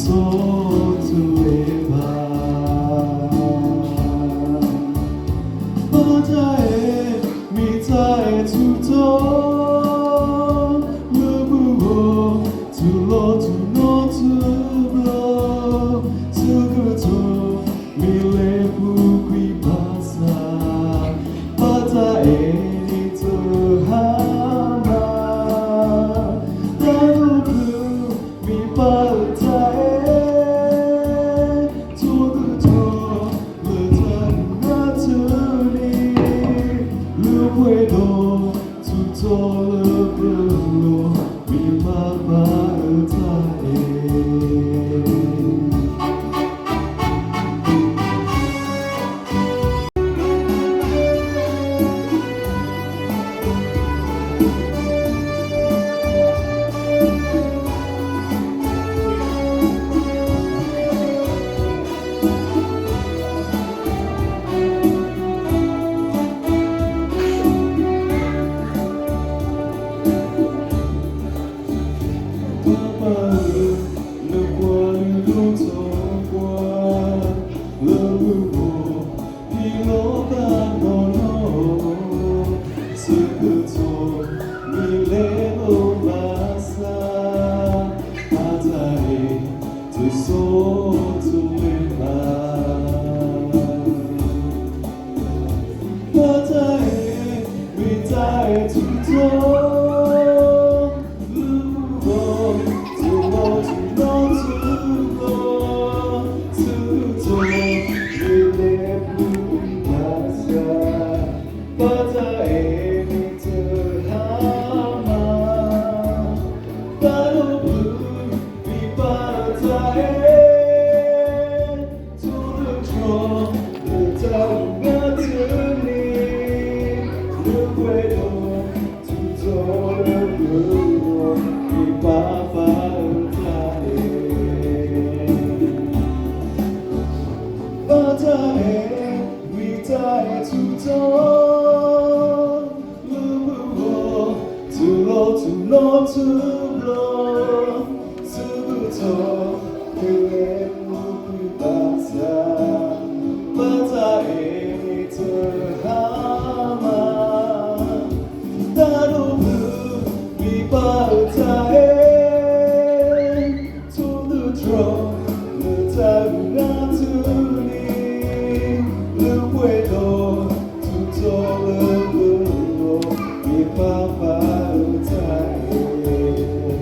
ဆိတလဲၤဘၣ်. ဘၣ်တၢ်အဲၣ် မ့ၢ်တၢ်အဲၣ်ထူတီ လၢပဂီၢ် ထူလီၤထူနီတဘျီ, ဆၢကတီၢ် မ့ၢ်လဲၤပူၤကွံာ်ဘၣ်ဆၣ်, ဘၣ်တၢ်အဲၣ်န့ၣ်တဟါမၢ်, တၢ်ဒိၣ်ဘျုး မ့ၢ်ပၢ်အတၢ်အဲၣ်, ထိၣ်သတြီၤ လၢတၢ်မၤတန့ၢ်, လၢပှဲၤဒီး ထူတီလၢပဂီၢ်, မ့ၢ်ပၢ်ပၢ်အတၢ်အဲၣ်. ပၢ်ပၢ်ဧၢ, နကွၢ်လုၢ်ဒိၣ်ထီၣ်ပှၤ လၢပဂီၢ် ဟ့ၣ်လီၤသးနီၢ်နီၢ်, ဆၢကတီၢ် မ့ၢ်လဲၤလိာ်ဘၣ်ဆၣ်, ဘၣ်တၢ်အဲၣ် တဆိတလဲၤဘၣ်. ဘၣ်တၢ်အဲၣ် မ့ၢ်တၢ်အဲၣ်ထူတီ လၢပဂီၢ် ထူလီၤထူနီတဘျီ, ဆၢကတီၢ် မ့ၢ်လဲၤပူၤကွံာ်ဘၣ်ဆၣ်, ဘၣ်တၢ်အဲၣ်န့ၣ်တဟါမၢ်, တၢ်ဒိၣ်ဘျုး မ့ၢ်ပၢ်အတၢ်အဲၣ်, ထိၣ်သတြီၤ လၢတၢ်မၤတန့ၢ်, လၢပှဲၤဒီး ထူတီလၢပဂီၢ်, မ့ၢ်ပၢ်ပၢ်အတၢ်အဲၣ်. ဘၣ်တၢ်အဲၣ် မ့ၢ်တၢ်အဲၣ်ထူတီ လၢပဂီၢ် ထူလီၤထူနီတဘျီ, ဆၢကတီၢ် မ့ၢ်လဲၤပူၤကွံာ်ဘၣ်ဆၣ်, ဘၣ်တၢ်အဲၣ်န့ၣ်တဟါမၢ်, တၢ်ဒိၣ်ဘျုး မ့ၢ်ပၢ်အတၢ်အဲၣ်, ထိၣ်သတြီၤ လၢတၢ်မၤတန့ၢ်, လၢပှဲၤဒီး ထူတီလၢပဂီၢ်, မ့ၢ်ပၢ်ပၢ်အတၢ်အဲၣ်.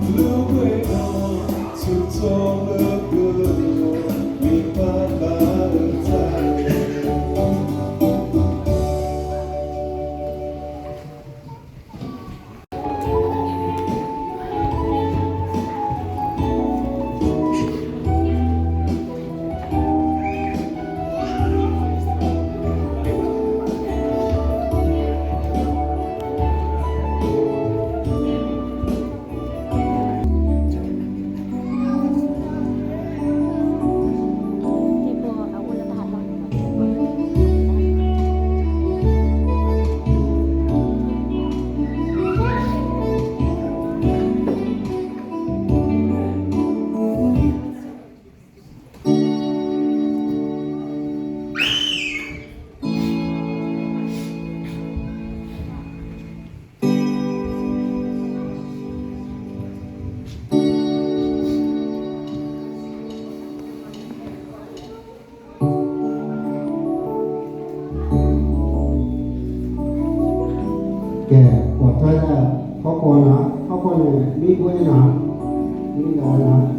လၢပှဲၤဒီး ထူတီလၢပဂီၢ်, မ့ၢ်ပၢ်ပၢ်အတၢ်အဲၣ်. ကဲ, ကွၢ်ထွဲလၢ ဟီၣ်ခိၣ်နီၤ, ဟီၣ်ခိၣ်န့ၣ် မံဘှ့နီၤ, မံဘှ့နီၤ.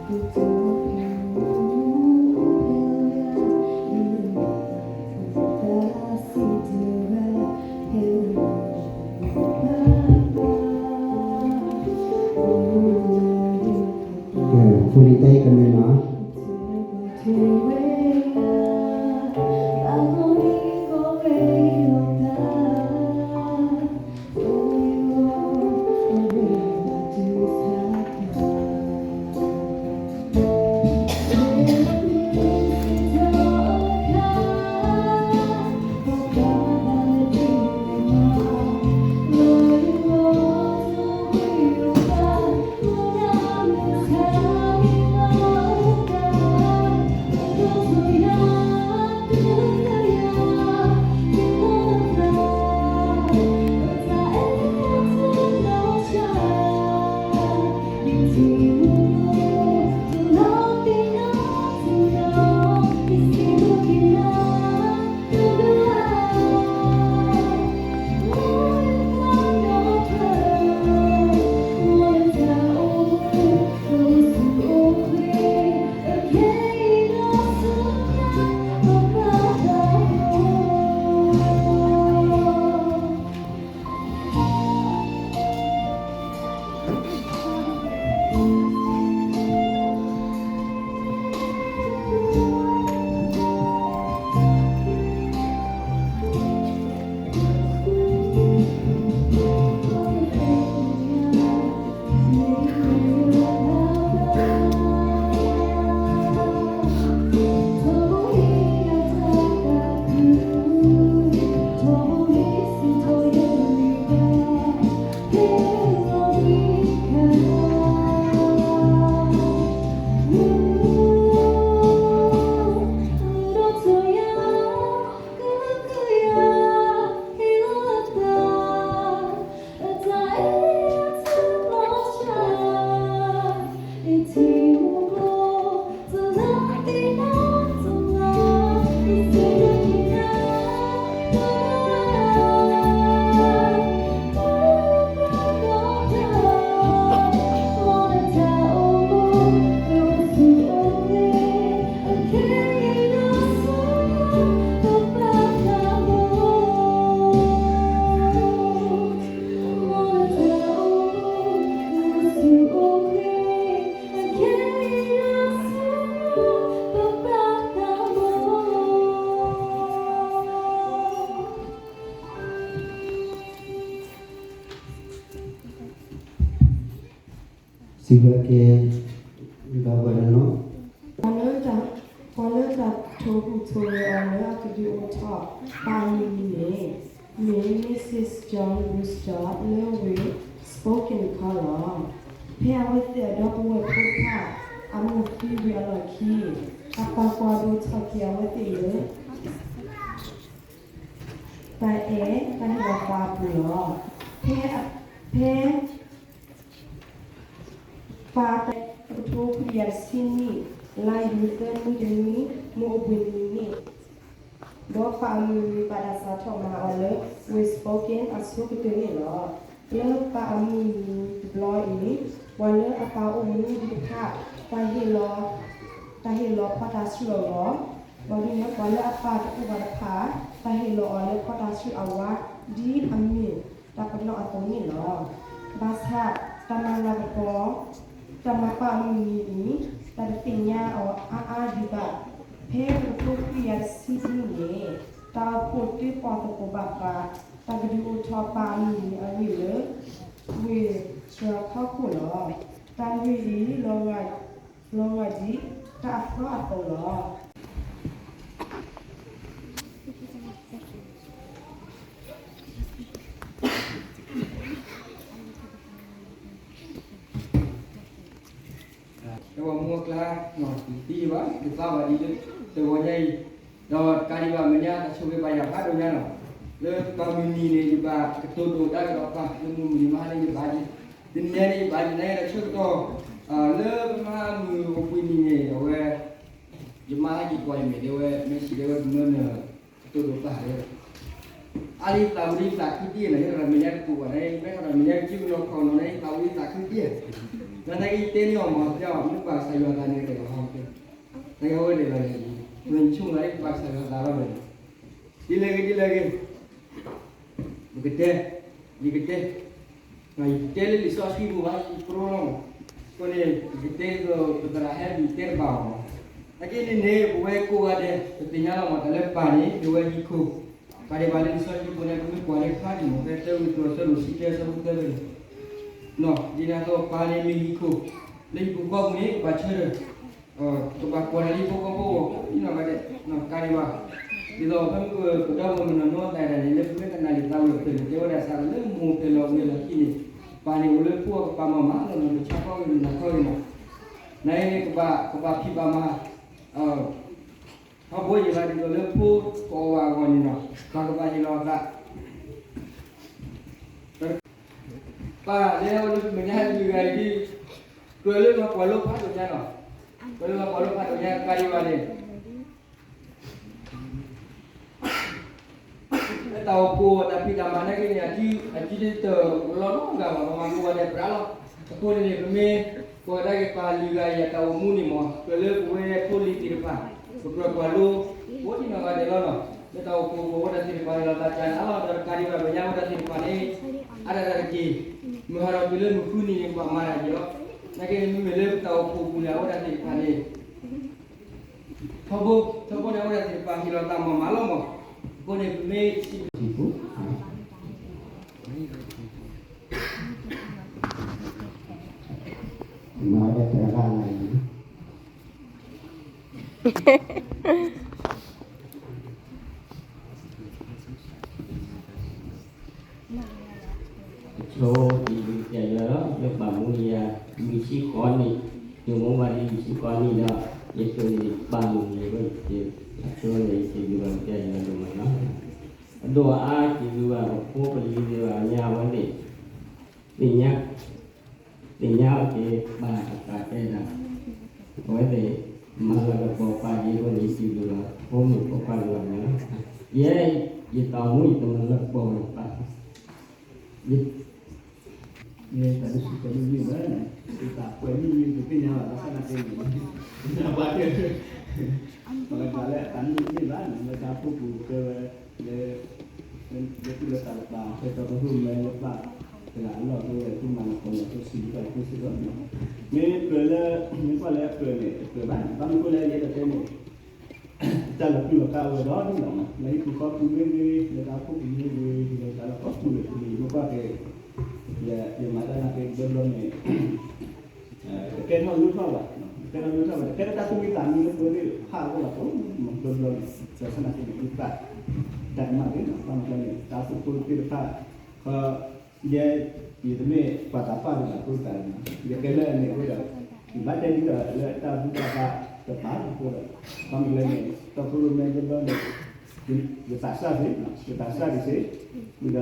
ကဲ, ဖိလံၤတဲကမဲနီၤ. စံးဝဲကဲ, ဘၣ်ဝဲလၢနီၤ. ပှၤလၢတၢ်, ပှၤလၢတၢ်ထိၣ်ဟူးထိၣ်ဂဲၤအီၤလၢအကဒုးအိၣ်ထီၣ်ပာ်အမုၢ်နံၤန့ၣ် မ့ၢ် Missus John Brewster လၢဝ့ၢ် Spokane တခီလီၤ. ဖဲအဝဲသ့ၣ်အဒီပုၢ်ဝဲၢ်ဖိတဖၣ် အမိၢ်သံဝံၤအလီၢ်ခံ အပၢ်ကွၢ်ဒိၣ်ထီၣ်က့ၤအဝဲသ့ၣ်လၢ တၢ်အဲၣ်တၢ်ဟ့ၣ်လီၤသးအပူၤလီၤ. ဖဲ, ဖဲ ပၢ်တၢ်အဲၣ် တကထိခွံကယၤတဆံနွံ လါယူၤသၢနွံတနွံ မုၢ်အိၣ်ဘှံးနံၤန့ၣ် ဒီးပာ်အမုၢ်နံၤ ဘၣ်တၢ်စးထီၣ်မၤအီၤလၢ ဝ့ၢ် Spokane အဆိကတၢၢ်န့ၣ်လီၤ. လၢပာ်အမုၢ်နံၤတဘျီအံၤ ပှၤလၢအပၢ်အိၣ်မူဒံးတဖၣ် တၢ်ဟ့ၣ်လီၤ, တၢ်ဟ့ၣ်လီၤဖီတၢ်ဆူၣ်အဂီၢ်, ဒီးဒ်န့ၣ်ပှၤလၢအပၢ်တအိၣ်ဘၣ်တဖၣ် တၢ်ဟ့ၣ်လီၤအီၤလၢဖီတၢ်ဆူၣ်အဝါ ဒ်အမ့ၢ်တၢ်ပနီၣ်အသိးန့ၣ်လီၤ. ဘၣ်ဆၣ် တၢ်မၤလၤကပီၤ တၢ်မၤပာ်အမုၢ်နံၤအံၤ တၢ်တသ့ၣ်ညါအီၤအါအါဒံးဘၣ်. ဖဲတကထိခွံကယၤတဆံနွံန့ၣ် တၢ်အိၣ်ဖှိၣ်တၢပီၣ်သကိးဘၣ်ဃး တၢ်ကဒုးအိၣ်ထီၣ်ပာ်အမုၢ်နံၤအဂ့ၢ်လၢ ဝ့ၢ် Chicago လီၤ. တၢ်ဂ့ၢ်အံၤ လီၤဂာ်ဒ်တၢ်အသီအသိးလီၤ. တဝီမူအကျါ တသံဘၣ် တသးဘၣ်ဒ်လၢ တဂီၤညါအံၤ, ဒီးတကးဒံးဘၣ်မဲာ်ညါ တၢ်ဆိၣ်ဂ့ၤဘၣ်ယၤဖးဒိၣ်ညါလီၤ. လၢပၢ်မုၢ်နံၤန့ၣ် ယဘၣ်ကတိၤဒိၣ်တၢ်ဒီးပၢ် လၢမုၢ်မုၢ်နံၤမဟါန့ၣ် ယဘၣ်, တနံၤန့ၣ် ယဘၣ်ယနါယတၢ်ဆၢကတီၢ် လၢပမၤမုၢ်အိၣ်ဘှံးနံၤန့ၣ် အဝဲ ယမါဟဲက့ၤကွၢ်ယမဲာ်ဒၣ်ဝဲ မ့ၢ်စံးဒၣ်ဝဲ ကမၢနၢၤ ကတိၤဒိၣ်ပၢ်ဒၣ်ဝဲ အါလံသးဝံၤလံသးခုတ့ၢ်နီၤ, ယဲထီၣ်ဒီးမဲာ်ညါတပူၤဘၣ်န့ၣ် မ့ၢ်ထီၣ်ဒီးမဲာ်ညါတစုကနီၤခီနီၤန့ၣ် သးဝံၤလံသးခုတ့ၢ်. မ့ၢ်သနာ်က့ယတဲန့ၢ်အီၤမ့ၢ် တဲအီၤ မ့ၢ်ပှၤကစၢ်ယွၤအသးန့ၣ် ကတဲလီၤဟီ သနာ်က့အဝဲဒၣ်လီၤန့ၣ် ပဆိကမိၣ်လၢပှၤကစၢ်ယွၤအသးလီၤန့ၣ် ဒ်လဲၣ်ဂ့ၤ ဒ်လဲၣ်ဂ့ၤ ပကတဲ ယကတဲ ယတဲလၢလံာ်စီဆှံပူၤဘၣ် ယကတိၤလီၤမး အဃိန့ၣ် ယကတဲဒီးပသရၣ်ဟဲဘံၣ်တဲတဘၣ်အီၤမး သနာ်က့န့ၣ်န့ၣ် ပဝဲကိးဂၤဒဲး ပသ့ၣ်ညါလီၤမး တၢ်လၢပၢ်န့ၣ် မ့ၢ်ဝဲဟံၣ်ခိၣ် ပာ်ဒံးဘၣ်လၢလံာ်စီဆှံပူၤန့ၣ် ပမ့ၢ်ကွၢ်လၢဖျါဒံးမး ဖဲတၢဝံးတဆၢဒိၣ်တဆံတၢ အဆၢဖိသၢဖဲန့ၣ် ဒ်န့ၣ်အသိးပၢ်န့ၣ်မ့ၢ်ဟံၣ်ခိၣ် လၢဟံၣ်ဖိဃီပူၤန့ၣ် ကဘၣ်ဆၢထၢၣ် ကဘၣ်ကွၢ်တၢ်လၢဟံၣ်ဖိဃီဖိအဂီၢ် ကိးဒံနီၢ်ဂၤဒဲး တၢ်ဒံးဘၣ် ဒ်သိးပမ့ၢ်ကဒီးပမၤနီၣ်နီၣ်သးဒၣ်န့ၣ် လၢပမ့ၢ်ကနၣ်လံာ်သးဝံၣ်အဖျၢၣ်န့ၣ် တဲဝဲဒၣ်စးထီၣ်လၢမိၢ်ဖျၢၣ်လီၤဝံၤအလီၢ်ခံန့ၣ် ပၢ်န့ၣ်အိၣ်လၢဖိအကပၤမၤမးလီၤ နီၢ်ကစၢ်ခီဂ့ၤနီၢ်နၤခီဂ့ၤနီၤ နၤအံၤန့ၣ် ကဘၣ်ဖံးဘၣ်မၤ ထီဘိယဘၣ်ဒ်သိးလၢဖိကအီၣ်ဘၣ်အဂီၢ်န့ၣ်နီၤ ပၢ်ကဘၣ်ဟ့ၣ်လီၤအသး ပၢ်လၢဟဲအိၣ်လၢပမဲာ်ညါလွံၢ်ဂၤအံၤဒ် ကြၢးလၢပှၤလိဖးဒိၣ်ညါနီၤ ကြၢးလၢပှၤလိဖးဒိၣ်ညါတကးဒံးဘၣ်န့ၣ် လၢတၢ်အိၣ်ဖှိၣ်တၢ်ဖံးတၢ်မၤနာ်က့န့ၣ် အစုဒ်တၢ်လီၤနီတဂၤဘၣ် ပမၤကိးဂၤဒဲးပြးလီၤ. အဃိန့ၣ်န့ၣ် ပမ့ၢ်ကိးဂၤဒဲးက့ၤပာ်လွံၢ်ဂၤအံၤ အတၢ်အိၣ်မူန့ၣ်မ့ၢ် ကြၢးလၢပဝဲဖိလံၤသ့ၣ်တဖၣ် ပကြၢးကွၢ်လိ အိၣ်ဒံးနီၢ်ဂၤဒဲးလီၤနီၤ. လၢတၢ်အိၣ်ဖှိၣ်အဃိ အဝဲဒၣ်သ့ၣ်တဖၣ်န့ၣ် လီၤသးကၢ်နးလီၤ ဒီးတကးဒံးဘၣ် မဲာ်ညါဝဲဒၣ်သ့ၣ်တဖၣ်န့ၣ် အါဒၣ်တၢ်တက့ၢ် မုၢ်ဟါဒီးတုၤလၢမုၢ်ဃုနံၤန့ၣ် ဘၣ်မၤတၢ်က့ၤလီၤ. နာ်က့န့ၣ် မ့မ့ၢ်လၢပတၢ်အိၣ်ဖှိၣ်အပူၤန့ၣ် အဝဲဒၣ်သ့ၣ်တဖၣ်န့ၣ် ထီဘိ ထီဘိန့ၣ် အဝဲဒၣ်သ့ၣ်တဖၣ်ဟ့ၣ်လီၤသးမၤမၤလီၤမး. အဃိန့ၣ် ပမ့ၢ်စံးဘျုး မၤဝဲတဂၤလၢ်လၢ်အံၤ အဆိကတၢၢ်ယွၤလီၤ လၢပၢ်မူယၤ လွံၢ်ဆံဃိးနံၣ်, ယမိၢ်ပၢ်ဒ်လွံၢ်ဆံဃိးနံၣ်ဒီး ယကန့ၢ်ပၢ်မုၢ်နံၤဝဲ အဆိန့ၣ် ယစံးဘျုးဘၣ်ကစၢ်ယွၤဒိၣ်မးလီၤ. အဒိၣ်အါစံးဘျုးဘၣ်ပဖိပလံၤသ့ၣ်တဖၣ်ညါဝဲန့ၣ် သ့ၣ်ညါ သ့ၣ်ညါအီၤက့ၤပၢ်အတၢ်တဲတၢ် အဝဲသ့ၣ် မၤလၤကပီၤပၢ်က့ၤအဃိန့ၣ် စံးဘျုးဘၣ်ဖိမုၣ်ဖိခွါသ့ၣ်တဖၣ်ညါလီၤ. ယဲ ယတၢ်အိၣ်မူယတမၤလၤကပီၤဘၣ်ပၢ် ယ ယတၢ်ဒုးစံးတၢ်ဒုးယံၤဘၣ်န့ၣ် ယတၢ်ကွဲးမုၢ်မံၤတသ့ၣ်ညါဘၣ် ဘၣ်ဆၣ်သနာ်က့န့ၣ် ပှၤတဲ ပှၤကပၤလၢအတၢ်မုၢ်မံၤဘၣ်န့ၣ် လၢတၢ်အိၣ်ဖှိၣ်ပူၤကဲဝဲ လၢ လၢသူၣ်လၢသးတပာ် ဖဲတီပဟိၣ်မဲလၢပၢ် တဂၤအလီၢ်အကျဲဝဲ သူမၤနၢၤခီန့ၣ် သူစံးဘျုးဘၣ်သုစ့ၢ်ကီးန့ၣ် မ့ၢ်ကြၢးလၢ မ့ၢ်ကွၢ်လၢအကြၢးန့ၣ် တကြၢးဘၣ်န့ၣ် ဘၣ်မနုၤအဃိလဲၣ် ယအဲၣ်ဒိးတဲန့ၣ် တၢ်လီၤတူာ်လီၤကာ်အိၣ်ဝဲဒီဒူၣ်လီၤမး လၢဟံၣ်ပူၤဃီပူၤမ့ၢ်ဂ့ၤ လၢတၢ်အိၣ်ဖှိၣ်ပူၤမ့ၢ်ဂ့ၤ လၢတၢ်လီၢ်ကိးပူၤန့ၣ် မ့ၢ်ယမ့ၢ်ကွၢ်က့ၤ ယမၤတၢ်နာ်က့တဘျီဘျီန့ၣ် တကဲထီၣ်လိၣ်ထီၣ်ဘၣ်, တကဲထီၣ်လိၣ်ထီၣ်ဘၣ်, တကဲထီၣ်တၢ်သူၣ်မံသးမံလၢပဝဲသ့ၣ်တဖၣ်အဂီၢ်ဘၣ် တဘျီဘျီန့ၣ် ဘၣ်ဆၣ်သနာ်က့န့ၣ် သုသးတၢ်ကမၣ်သ့ၣ်နီၤ ဘၣ်မနုၤန့ၣ် တၢ်အိၣ်ဖှိၣ်ဖိသ့ၣ်တဖၣ် ခီ ယဲ ယတမ့ၢ်ပှၤသးပှၢ်တဂၤဖိသတးန့ၣ် ယကဲလၢအန့ၣ်အဃိဒီး ယဘၣ်တဲဒ်ဒီးလၢတၢ်ဘူၣ်တၢ်ဘါတပာ်အဃိဒီး ဘၣ်မနုၤလဲၣ်န့ၣ် တီခိၣ်ရိၣ်မဲတဘျီဘျီန့ၣ် ယသးစၢ်သ့ၣ် ယသးစၢ်ဒံးသ့ၣ်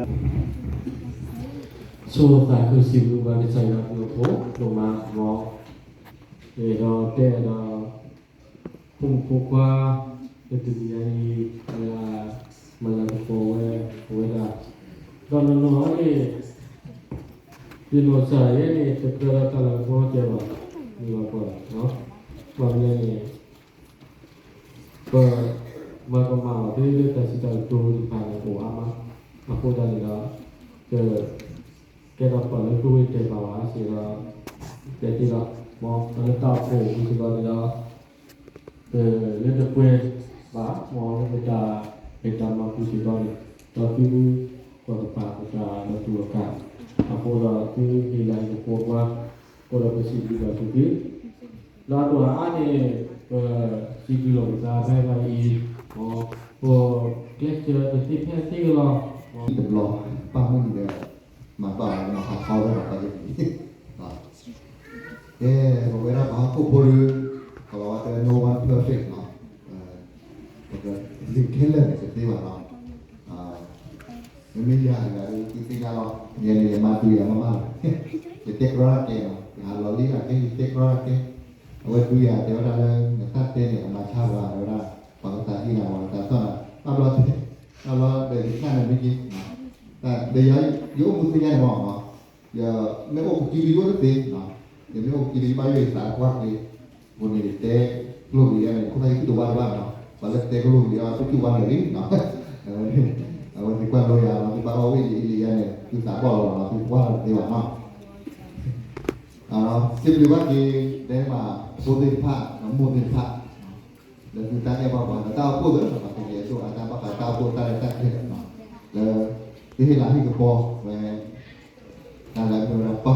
ဝံၤဒီး ဆိသးခုစံးဘျုးဘၣ်ကစၢ်ယွၤအဘျုးအဖှိၣ် ဒိၣ်မးမး ယအဲၣ်ဒိးတဲဒီး ဖိမုၣ်ဖိခွါ လၢတနံၤညါအံၤ လၢအမၤလၤကပီၤဝဲ ပဝဲဒၣ် ဒီးနီၢ်နီၢ်န့ၣ် ယနီၢ်ကစၢ်ယဲန့ၣ် တကြၢးဒီးတၢ်လၤကပီၤကဲဘၣ် မ့ၢ်ဘၣ်ကွၢ် ဘၣ်မနုၤလဲၣ်န့ၣ် ပမၤကမၣ်အီၤသ့လၢတၢ်စံးတၢ်ကတိၤသ့ၣ်တဖၣ်န့ၣ် အိၣ်အါမး အဃိသတးန့ၣ်ဒီး က ကဲထီၣ်ပှၤလၢကျိၣ်ဝဲတဲဘၣ်ဝဲစ့ၢ်ဒီး တဲသ့ဒီး မ်လၢတၢ်အိၣ်ဖှိၣ်အပူၤစ့ၢ်ကီးန့ၣ်ဒီး လၢတပှဲၤဘၣ် မ်လၢပတၢ်ဖံးတၢ်မၤပူၤစ့ၢ်ကီးန့ၣ် ဒီးသုကွၢ်ကပၤပတၢ်လီၤတူာ်လီၤကာ် အဃိဒီးသုဟ့ၣ်လၤဟ့ၣ်ကပီၤပှၤ အဃိဒီးပစံးဘျုးဘၣ်သုသ့ လၢအဒိၣ်အါအါန့ၣ် ပစံးဘျုးလီၤပသးဖဲဖဲအံၤ မ်ပကျဲးစၢးတသ့ဖဲသ့ကလီၤ တဘျီ ပၢ်မုၢ်နံၤဒီး မၤဘၣ်အီၤ မၤဟးထီဝဲဒီးပှၤကဒံး ကဲ ပဝဲဒၣ်ပှၤဟီၣ်ခိၣ်ဖိဒီး ကလီၤဝဲတဲ no one perfect နီၤ ပကလုာ်ခဲလၢာ်န့ၣ် တသ့ဘၣ်နီၤ မ့မ့ၢ်ယၤတဂၤဒီး သုသ့ၣ်ညါလီၤ ယဲန့ၣ် ယမၤဒုးယၤမးမးလီၤ ယတဲကြီတၢ်ကဲနီၤ ယဟးလီၤလံတၢ်ကဲ ယတဲကြီတၢ်ကဲ အဝဲဒုးယၤတဲဝဲဒၣ်လၢ နတၢ်တဲန့ၣ် အမၤဆါပှၤ တဲဝဲဒၣ် ပှၤကသးဟ့နၤ ပှၤကသးသီၣ်နၤ ဘၣ်ဘျီတဲ ဘၣ်ဘျီဒီးယကနၣ်န့ၣ်မ့ၢ်က့ ဒီးယအိၣ်မူသ့ၣ်ညါန့ၣ်မး မ့ၢ်အိၣ်ကစုဒုယအိၣ်တသ့နီၤ ယမ့ၢ်အိၣ်ခံဒံးဘၣ်ယိၣ်ယသးကွၢ်က့ၤ, အဃိန့ၣ် ယတဲကျိၣ်ကလံၤယါန့ၣ် ခိၣ်သၣ်ယုၢ်သုတဝါတဘၣ်နီၤ, ပှၤလၢတဲကျိၣ်ကလံၤယါ သုတူၢ်ဝါလၢာ်လံနီၤ, အဝဲသ့ၣ်ကွၢ်လိယါနီၤ, သုဘၣ်အီၣ်ဝဲအံၤလံယါန့ၣ် သုသးဘီၣ်လီၤနီၤ, သုကွၢ်လီၤတသ့ဘၣ်နီၤ, စံးဘျုးဘၣ်က့ၤ တဲမး ဖိသ့ၣ်တဖၣ် မိၢ်သ့ၣ်တဖၣ် လၢသုတၢ်အဲၣ်ဘၣ်ပှၤ ဒီးတၢ်အိၣ်ဖှိၣ်သ့ၣ်တဖၣ် ပကလဲၤဒိၣ်အတၢ်ဘၣ်ဃးတၢ်အိၣ်ဖှိၣ်တၢ်ရဲၣ်တၢ်ကျဲၤနီၤ, လၢ သုဟ့ၣ်လၤဟ့ၣ်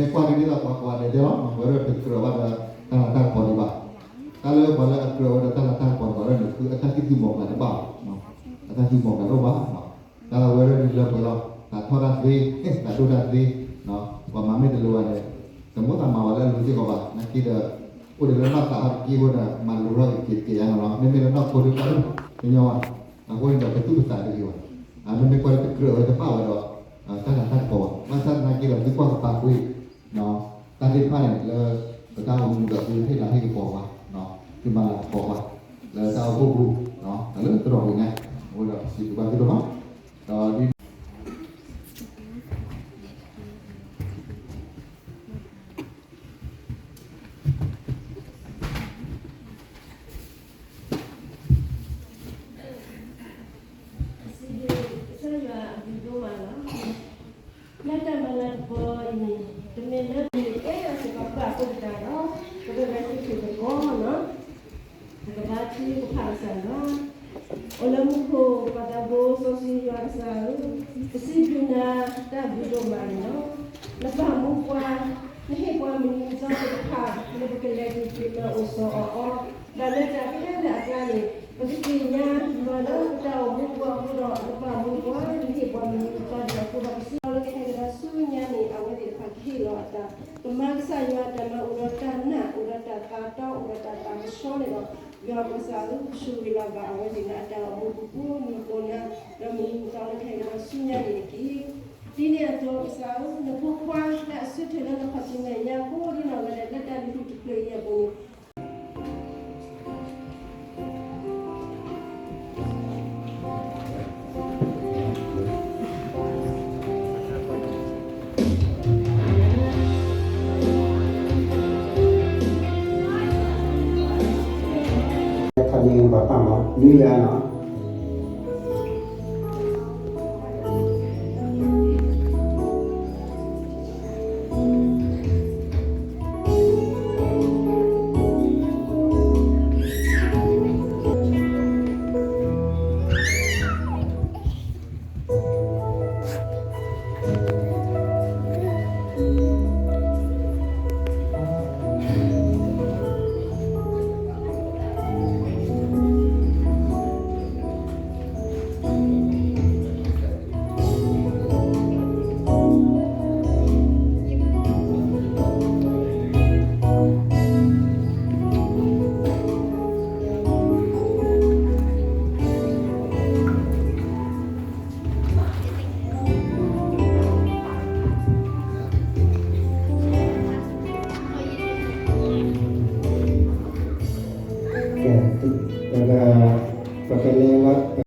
ကပီၤဝဲ တၢ်လၢအမ့ၢ်ဝဲဒၣ်ပၢ် လၢတနံၤညါအံၤ ပမ့ၢ်ကွၢ်က့ၤဒ်သိးပှၤကိးဂၤဒဲးတဲလီၤ, ပဝဲဒၣ်တကြၢးဘၣ်ဒီးတၢ်လၤတၢ်ကပီၤဒံးဘၣ်, တၢ်လၢပှၤလၢအကြၢးဝဲဒီးတၢ်လၤတၢ်ကပီၤဒံးဘၣ်န့ၣ် သုအတၢ်သံၣ်သူမီၤကျၢ်တဘၣ်ဘၣ်, အတၢ်သံၣ်သူမီၤကျၢ်တအိၣ်ဘၣ်, တၢ်လၢဝဲဒၣ်န့ၣ်လၢပှဲၤလီၤ, သးထီၣ်တၢ်သ့, သးဒိၣ်တၢ်သ့, ပှၤမၤမ့ၢ်တလိၤဘၣ်န့ၣ် တမိၣ်သးမၤဝဲလၢအလိၤစ့ၢ်ကီးဘၣ်, နာ်က့ဒီး အိၣ်ဒီးလၢနီၢ်သးဟီၣ်တက့ၢ်အဃိဒီး မၤလိထီၣ်က့ၤက့ၤက့ၤယါန့ၣ်လီၤ, မ့မ့ၢ်လၢနီၢ်ခိဒုးကီၢ်ဒုး ကညီဘၣ်, အဃိန့ၣ်ဒီးပသူၣ်ပသးတဂ့ၤဘၣ်, မ့မ့ၢ်ကွၢ်လၢတကြၢးဝဲတဘၣ်ဝဲဒီး တၢ်လၤတၢ်ကပီၤဘၣ်, ဘၣ်ဆၣ်သနာ်က့ဒီးသုကွၢ်ကပၤကွံာ် တၢ်သ့ၣ်တဖၣ်န့ၣ် လၢပတၢ်အိၣ်မူဒီးသုဟ့ၣ်လၤဟ့ၣ်ကပီၤပှၤ, သုမၤလၤကပီၤပှၤ လၢတၢ်အိၣ်ဖှိၣ်ပူၤ, လၢသရိာ်ပူၤညါ, အဃိဒီးစံးဘျုးဘၣ်သုဒိၣ်မး, ဒီးဒ် ကစၢ်ယွၤအဘျုးဒိၣ်မးလီၤ. လၢတၢ်မၤလၤကပီၤအံၤန့ၣ် တမ့ၢ်လၢပကအဲၣ်အီၤစ့ၢ်ကီးဘၣ်အဃိသတးဒီး ပကဘၣ်စံးထီၣ်ပတြၢၤနီၤ, ပကဘါထုကဖၣ်ကစၢ်ယွၤ, အိၣ်လၢမူခိၣ်ပှၤသးဘိစီဆှံယွၤကစၢ်ဧၢ, ပစံးဘျုးနၤတၢ်ဘျုးဒိၣ်မးန့ၣ်လီၤ. နဘၣ်မူပှၤ, နဟ့ၣ်ပှၤမုၢ်နံၤမုၢ်သီသ့ၣ်တဖၣ် လၢပကလဲၤက့ၤက့ၤဒီးအိၣ်စီၤအီၤအီၤ, ဘၣ်လၢတၢ်ခဲလၢာ်အကျါန့ၣ် ပကသ့ၣ်ညါယွၤလၢပတၢ်အိၣ်မူပူၤအဃိဒီး နဘၣ်မူပှၤ နဟ့ၣ်ပှၤမုၢ်နံၤမုၢ်သီဒံးအဃိဒီး ပစံးလၢကဟဲကဒီးဆူညါန့ၣ် အဝဲသ့ၣ်တဖၣ်ကဟ့ၣ်လီၤအသး, ကမၤကစၢ်ယွၤအတၢ်မၤအိၣ်ဒီးတၢ်နာ် အိၣ်ဒီးတၢ်သးတီ အိၣ်ဒီးတၢ်သးကဆှီန့ၣ်ဒီး ယွၤပကစၢ်ဧၢ ကဆိၣ်ဂ့ၤလီၤဘၣ်အဝဲသ့ၣ်လၢအတၢ်အိၣ်မူပူၤကိးမုၢ်ကိးနၤ ဒီးမုၢ်နံၤမုၢ်သီလၢကဟဲကဒီးဆူညါန့ၣ်တက့ၢ်. ဒ်န့ၣ်အသိးကစၢ်ဧၢ နဖိခွါလၢအဆၢထၢၣ်လၢနခီၣ်ထံးမဲာ်ညါကိးဒ်နီၢ်ဂၤဒဲး လၢတၢ်လုၢ်ဟံၣ်တဖျၢၣ်အံၤအပူၤန့ၣ် ခီၣ်ထံးပှၤပာ်မီၤ နွံဂၤနီၤ. ကဲ, ပက, ပကလဲၤလီၤ.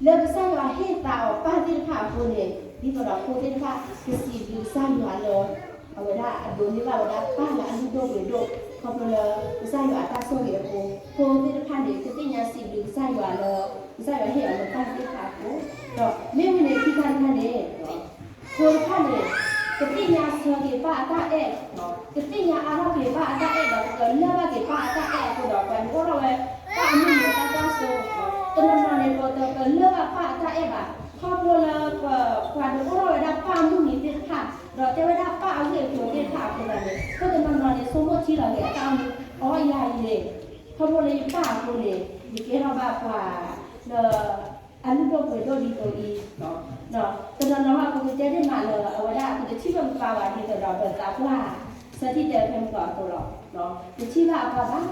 လၢကစၢ်ယွၤဟ့ၣ်သါအီၤပၢ်သ့ၣ်တဖၣ်အဃိန့ၣ် ဒ်သိးဒီးဖိသ့ၣ်တဖၣ် ကစံးဘျုးကစၢ်ယွၤလၢ အဝဲဒၣ်အဒိးန့ၢ်ဘၣ်ဝဲဒၣ်ပၢ်လၢအလုၢ်ဒိၣ်ပှ့ၤဒိၣ် ခီဖျိလၢကစၢ်ယွၤအတၢ်ဆိၣ်ဂ့ၤအဃိ ဖိသ့ၣ်တဖၣ်န့ၣ် ကသ့ၣ်ညါစံးဘျုးကစၢ်ယွၤလၢ ကစၢ်ယွၤဟ့ၣ်အီၤလၢပၢ်သ့ၣ်တဖၣ်အဃိ ဒီးမ့ၢ်ဝံၤန့ၣ်ခံခါတခါန့ၣ် ဖိတဖၣ်န့ၣ် ကသ့ၣ်ညါဆၢက့ၤပၢ်အတၢ်အဲၣ်, ကသ့ၣ်ညါအါထီၣ်က့ၤပၢ်အတၢ်အဲၣ်ဒီး ကလၢၢ်ဘၣ်က့ၤပၢ်အတၢ်အဲၣ်အဃိဒီး ပှၤဒုးအိၣ်ထီၣ်ဝဲ ပၢ်အမုၢ်နံၤအတၢ်ကွၢ်စိ, တနီၤနီၤန့ၣ် ပတကလၢၢ်ဘၣ်ပၢ်အတၢ်အဲၣ်ဘၣ်, ခီဖျိလၢပှၤဒုးအိၣ်ထီၣ်ဝဲဒၣ်ပၢ်အမုၢ်နံၤသ့ၣ်တဖၣ် ဒီးတဲဝဲဒၣ်ပၢ်အဂ့ၢ်အကျိၤသ့ၣ်တဖၣ်အဃိသတးန့ၣ် ဖိတနီၤနီၤန့ၣ် ဆိကမိၣ်ထံလီၤက့ၤအတၢ်အိၣ်မူ, အိ ယၤအံၤန့ၣ် ခီဖျိလၢယပၢ်အဃိန့ၣ် ယကဲထီၣ်ဘၣ်ပှၤလၢ အလုၢ်ဒိၣ်ပှ့ၤဒိၣ်ဒ်သိးအံၤ, တနီၤနီၤဟီပကတဲဒ်မးလၢအဝဲဒၣ် ပတထံၣ်ဘၣ်ပပၢ်ဘၣ်ဒ်သိးဒီးပသးပှၢ် ဆၢထံၣ်တဲဖဲမုၢ်ကီးအသိးလီၤ. တထံၣ်ဘၣ်အပၢ်ဘၣ်,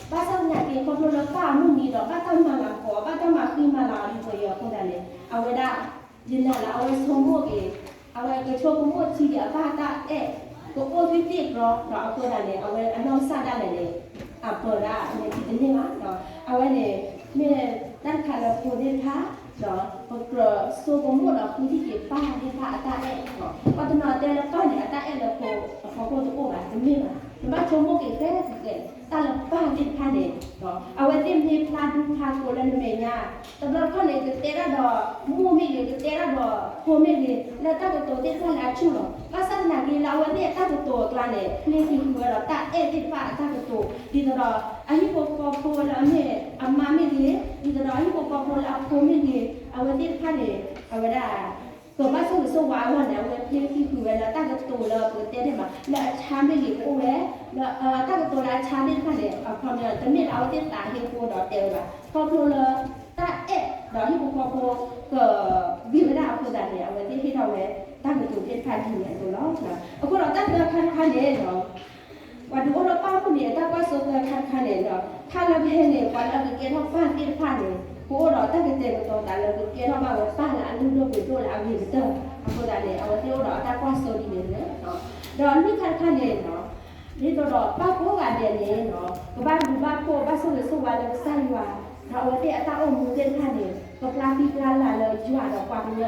ဘၣ်ဆၣ်သနာ်က့ ခီဖျိလၢပၢ်အမုၢ်နံၤဒီး ဘၣ်တၢ်မၤလၤကပီၤ ဘၣ်တၢ်မၤဃံမၤလၤအီၤဒ်သိးအံၤအဃိသတးန့ၣ် အဝဲဒၣ် ယနာ်လၢအဝဲဆိကမိၣ်က့ၤ, အဝဲကဆိကမိၣ်ထံက့ၤအပၢ်တၢ်အဲၣ် ကအိၣ်သ့ၣ်သ့ၣ်ကြီဒီးအဃိသတးန့ၣ် အဝဲအနီၢ်ကစၢ်ဒၣ်လဲာ်န့ၣ် အပၢၤဒၣ်န့ၣ်ထံတန့ၢ်ဘၣ်. အဝဲန့ၣ် မ့ၢ်တၢ်တခါလၢဖိသ့ၣ်တဖၣ် ပကြၢးဆိကမိၣ်ဒီးဃုထံၣ်က့ၤပၢ်သ့ၣ်တဖၣ်အတၢ်အဲၣ်, ပှၤတနီၤတဲလၢပၢ်န့ၣ် အတၢ်အဲၣ်လၢဖိအဖီခိၣ်တအိၣ်ဘၣ်, တမ့ၢ်ဘၣ်. နဘၣ်ဆိကမိၣ်က့ၤဃဲဃဲ တၢ်လၢပၢ်သ့ၣ်တဖၣ်န့ၣ် အဝဲသ့ၣ်မ့ၢ်ဖျါဒူဖျါဃိးလၢနမဲာ်ညါ, တဘျီတခီၣ်န့ၣ် ကတဲတၢ်ဒီးမိၢ်မ့ၢ်ဂ့ၤ, ကတဲတၢ်ဒီးဖိမ့ၢ်ဂ့ၤ, လၢတၢ်ကတိၤသ့ၣ်တဖၣ်လၢအဆူၣ်လီၤ. ဘၣ်ဆၣ်သနာ်က့လၢအဝဲသ့ၣ်အတၢ်ကတိၤအကျါန့ၣ် ဖျ့ဃံဃုာ်ဝဲဒီးတၢ်အဲၣ်သ့ၣ်တဖၣ်အတၢ်ကတိၤ, ဒ်သိးဒီး အဟံၣ်ဖိဃီဖိလၢအမ့ၢ်အမါမ့ၢ်ဂ့ၤ, ဒ်သိးဒီးအဟံၣ်ဖိဃီဖိလၢအဖိမ့ၢ်ဂ့ၤ, အဝဲသ့ၣ်တဖၣ်န့ၣ် အဝဲဒၣ် ကဘၣ်ဆိၣ်ဂ့ၤဆိၣ်ဝါအဂီၢ်န့ၣ် အဝဲဖျ့ဃံဃုာ်ဝဲလၢတၢ်ကတိၤလၢပကတဲဒ်မး လၢအဆါမ့ၢ်ဂ့ၤကအိၣ်ဝဲ, လၢတၢ်ကတိၤလၢအဆါသ့ၣ်တဖၣ်န့ၣ် အခီပညီ တမ့ၢ်လၢအဝဲသ့ၣ်သးဟ့ဖိဒီးတဲဝဲဘၣ်. ခီဖျိလၢ တၢ်အဲၣ်ဒီးဟံၣ်ဖိဃီဖိ ကဂ့ၤဝဲဒၣ်အဃိသတးန့ၣ် အဝဲသ့ၣ်ဟ့ၣ်ထီၣ်ဝဲ တၢ်ကတိၤသ့ၣ်တဖၣ်ဒ်န့ၣ်အသိးလီၤ. အဃိဒီးတၢ်သၢခါတခါန့ၣ် ပှၤဒုးအိၣ်ထီၣ်ပၢ်မုၢ်နံၤအတၢ်ကွၢ်စိသၢခါတခါန့ၣ်ဒီး ဖးလၢပဟဲန့ၣ် ပှၤလၢအကကဲထီၣ်ပၢ်သ့ၣ်တဖၣ်န့ၣ် ကအိၣ်ဒီးတၢ်ကတဲာ်ကတီၤသးလၢကကဲထီၣ်ဘၣ်ဝဲပၢ်လၢအလုၢ်ဒိၣ်ပှ့ၤဒိၣ်လၢအဂ့ၤကတၢၢ်အဃိသတးန့ၣ် အဝဲသ့ၣ်အိၣ်ဒီးအတၢ်ကွၢ်စိဒ်န့ၣ်လီၤ. ဒီးလွံၢ်ခါတခါန့ၣ် ဒ်သိးဒီးပၢ်ကိးဂၤဒဲးန့ၣ် ကဘၣ်လူၤဘၣ်ဖှိၣ်ဘၣ်ဆိၣ်ဂ့ၤဆိၣ်ဝါလၢကစၢ်ယွၤ ဒီးအဝဲသ့ၣ်အတၢ်အိၣ်မူသ့ၣ်တဖၣ်န့ၣ် ကပျၢ်သံပျၢ်လၤလၢယွၤဒီးပှၤကညီအမဲာ်ညါန့ၣ်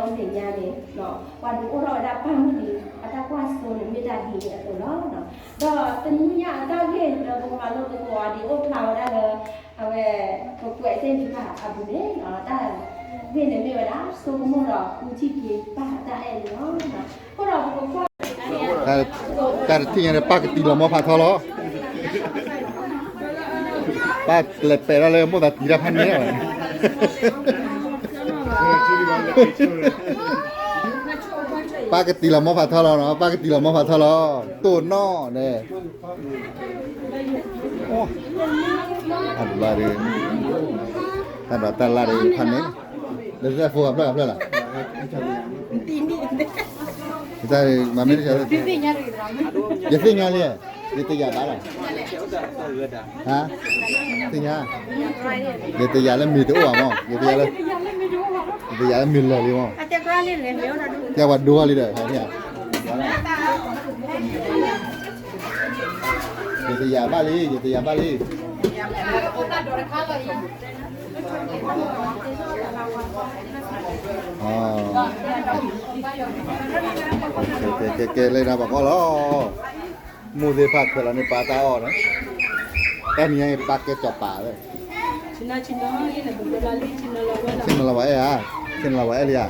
ပှၤဒုးအိၣ်ထီၣ်ဝဲဒၣ်ပၢ်မုၢ်နံၤ အတၢ်ကွၢ်စိန့ၣ်မ့ၢ်တၢ်ဒ်န့ၣ်အသိးလီၤ. ဒီးတနွံညါအတၢ်ဂ့ၢ်လၢပကမၤလိသကိးအီၤဒ်အိၣ်ဖျါဝဲဒၣ်လၢ အဝဲ ပကွဲးသ့ၣ်တဖၣ်အပူၤန့ၣ် တၢ်ဂ့ၢ်န့ၣ်မ့ၢ်ဝဲဒၣ် ဆိကမိၣ်ဒီးဃုထံၣ်က့ၤပၢ်အတၢ်အဲၣ်န့ၣ်လီၤ. အဃိဒီးပကကွၢ် တၢ်တထံၣ်ညါန့ၣ် ပၢ်ကတံၤလီၤမီဖးထီလီၤ. ပၢ်လဲၤပဲာ်ထီၣ်လၢမိၢ်သးတံၤတၢ်ဖးန့ၣ် ပၢ်ကတံၤလီၤမီဖးထီလီၤနီၤ, ပၢ်ကတံၤလီၤမီဖးထီလီၤ, တိၢ်နီၣ်န့ၣ်, အဘျီဒီး, တၢ်ဒီးတၢ်လၢ်ဒီးဖးန့ၣ်, လၢဖိအဖျၢၣ်အဖျၢၣ်လီၤ. မ့ၢ်, ယသ့ၣ်ညါလံ, ယတယာ်ဘၣ်လီၤ. ဟါ, သ့ၣ်ညါ, ယတယာ်လၢမ့ၢ်တအိၣ်ဘၣ်မး, ယတယာ်လၢ, ယတယာ်လၢမ့ၢ်လၢာ်လံမး, တဲပှၤဒိလီၤလံဒီး, ယတယာ်ဘၣ်လံ, ယတယာ်ဘၣ်လံ. ကဲ, ကဲ, ကဲ, ကဲ, လၢဒၣ်ပှၤကီၢ်လီၤ. မိၢ်သ့ၣ်တဖၣ်ခွဲးလီၤန့ၢ်ပၢ်တၢ်အီၣ်န့ၣ်, တၢ်နံၤညါအံၤပၢ်ကဲစီၤပၤလၢ, ဆ့ၣ်နီၤလီၤဝဲဧါ, ဆ့ၣ်နီၤလီၤဝဲအဲၣ်လံဧါ.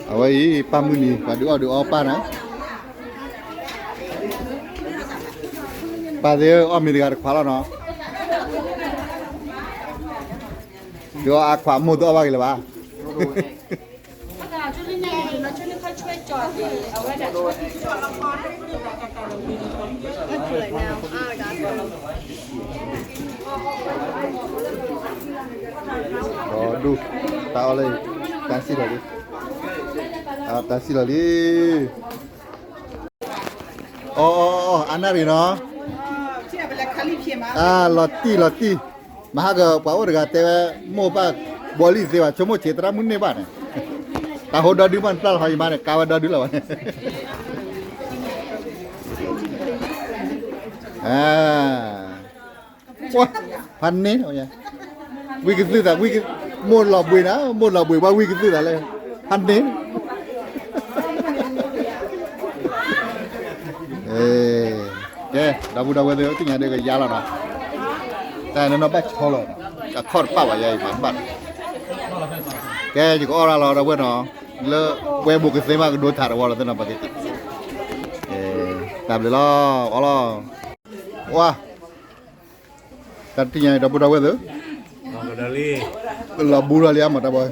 အဝဲအံၤ ပၢ်မုၢ်နံၤ ပှၤဒုးအီၣ်ဒုးအီပၢ်န့ၣ်, ပၢ်သ့ၣ်အီၣ်မ့ၤတဂၤတခွးလီၤနီၤ, ဒုးအီၣ်အါခွးမိၢ်တအီၣ်ဘၣ်က့ၤလၢၤဘၣ်. ဒူၣ်, တၢ်အီၣ်လၢ, တၢ်စံၣ်လီၤလံ, တၢ်စံၣ်လီၤလံ. အီ, အနၣ်ရံၣ်နီၤ, လီၤတံၢ်လီၤတံၢ်, မဟါကပှၤအိၣ်တဂၤတဲဝဲ, မိၢ်ပၢ်ဘှီလံသ့ဘၣ် ဆိကမိၣ်ဆံးသရၣ်မုၣ်န့ၢ်ဘၣ်န့ၣ်, တၢ်ဟိဒီဒုမး နတၢ်လီၤဟီယမါန့ၣ် ကါဝဲဒီဒုလီၤဝဲန့ၣ်, အၢ, ဖးန့ၢ်, ဝံကသုၣ်သး, မိၢ်လီၤဘှံးနၤ, မိၢ်လီၤဘှံး ပှၤဝံကသုၣ်သးလၢ, ဖးန့ၢ် ကဲ, ဒီပုၢ်ဒီဝဲၢ်သ့ၣ် သ့ၣ်ညါဒ်ကယါလီၤနီၤ, တၢ်နီၢ်နီၢ်ဘၣ်ဆီလီၤ, ကခီၣ်တပၣ်ဘၣ်ယါအံၤမးဘၣ်, ကဲ ယကအီၣ်ရၣ်လီၤ ဒီပုၢ်ဝဲၢ်နီၤ, လၢပှဲၤဘိးကသ့မးကဒိထးတဝီလီၤသ့ၣ်နီၤ ပက့ၤ, တၢ်ဘျုးလီၤ အီလီၤ, ဝါ, တၢ်တသ့ၣ်ညါ ဒီပုၢ်ဒီဝဲၢ်သ့ၣ်, လီၤဘူလီၤလံမး တၢ်ဘီ, သ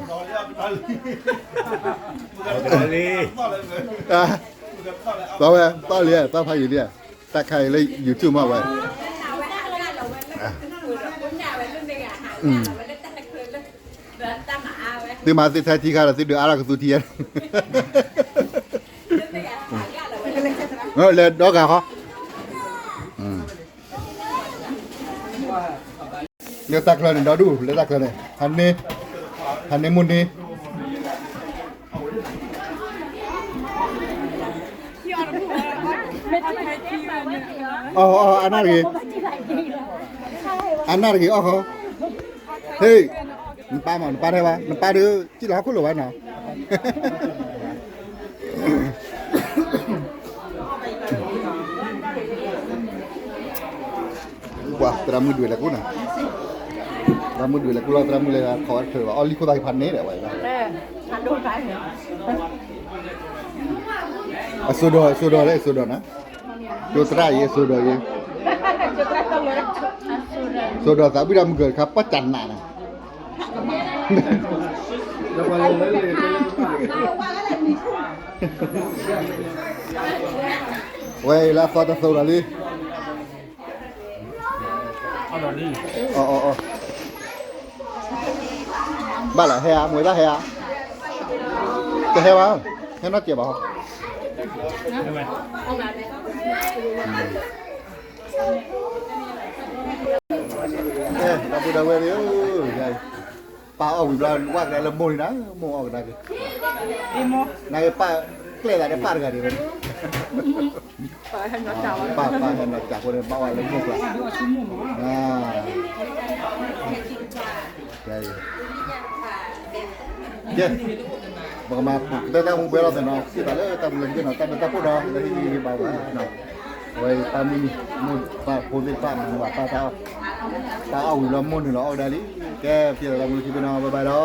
ီဝဲ သီလံ သီဖးယံာ်လံ, တၢ်ခါအံၤလၢ YouTube မးဝဲ, သုမၤသ့ထဲထံခါဒီး သုဒုးအါထီၣ်ကသူထံဧါ, လဲၤဒီဂၤဃီ, လၢတၢ်ချၢန့ၣ် ဒီဒူၣ် လၢတၢ်ချၢန့ၣ် ဟးန့ၢ်, ဟးန့ၢ်မိၢ်န့ၢ်, အီၣ် အီၣ် အနၢ်တဂ့ၤ, အနၢ်တဂ့ၤ အီၣ်ဃီ, ဟ့ၣ်, နပၢ်မး နပၢ်ထဲဘၣ် နပၢ်ဒုး စံၣ်လီၤဟီၣ်ခိၣ်လိာ်ဝဲနီၤ ပှၤသရၣ်မုၣ်ဒွဲၣ်လဲၤကူၣ်နၤ, သရၣ်မုၣ်ဒွဲၣ်လဲၤကူၣ်လီၤ သရၣ်မုၣ်လဲၤခီဝဲတချုးဘၣ် အီၣ်လံခိၣ်သၣ်ဖးန့ၣ်ဒီးဝဲ, အစိဒီး အစိဒီးလၢအစိဒီးနၤ, ကၠိသရၣ်အံၤအစိဒီးအံၤ, စိဒီးသးဘံၣ်ဒီးမုၢ်ကၢၤတခါ ပှၢ်ကနးနၤ ဝဲအံၤလၢအသီတသိးဒီးလံ, ဘၣ်လၢဟဲဧါ မ့ၢ်ဘၣ်ဟဲဧါ, တဟဲဘၣ်, ဟဲနီၢ်ကဲးဘၣ်, ဒီပုၢ်ဒီဝဲၢ်သ့ၣ်ဧၢ, ပၢ်အီၣ်ဝံၤဘျီ ဝၣ်ကဒါလၢမိၢ်န့ၣ်နၤ, မိၢ်အီၣ်ကဒါက့ၤ, နကပၢ်ကျဲသးဒီးပၢ်တဂၤဒံးဝဲန့ၣ်, ပၢ်ပၢ်ဟဲနီၤစၢ်ဃိန့ၣ် ဘၣ်ဝဲလၢမိၢ်ကျါ, ကဲ, ပကမၤပူၤကတၢၢ်တၢ်မူပှဲၤလီၤသ့ၣ်နီၤ စံးသးလၢတၢ်မူလၢဟံၣ်နီၤ တၢ်ဘျုးတၢ်ဖှိၣ်ဒီး လၢဟံၣ်ဂံၢ်ဟံၣ်ဘါဝဲနီၤ, အဝဲပၢ်မုၢ်နံၤ မိၢ်ပၢ်ဖိသ့ၣ်တဖၣ်မၤဘၣ်ပၢ်တၢ်အီၣ်, ပၢ်အီၣ်ဝံၤလီၤမိၢ်နုာ်လီၤအီၣ်ကဒါလံ, ကဲ ပျဲသးတၢ်မူလၢခံပနီၤ ဘၣ်ဘၣ်လီၤ.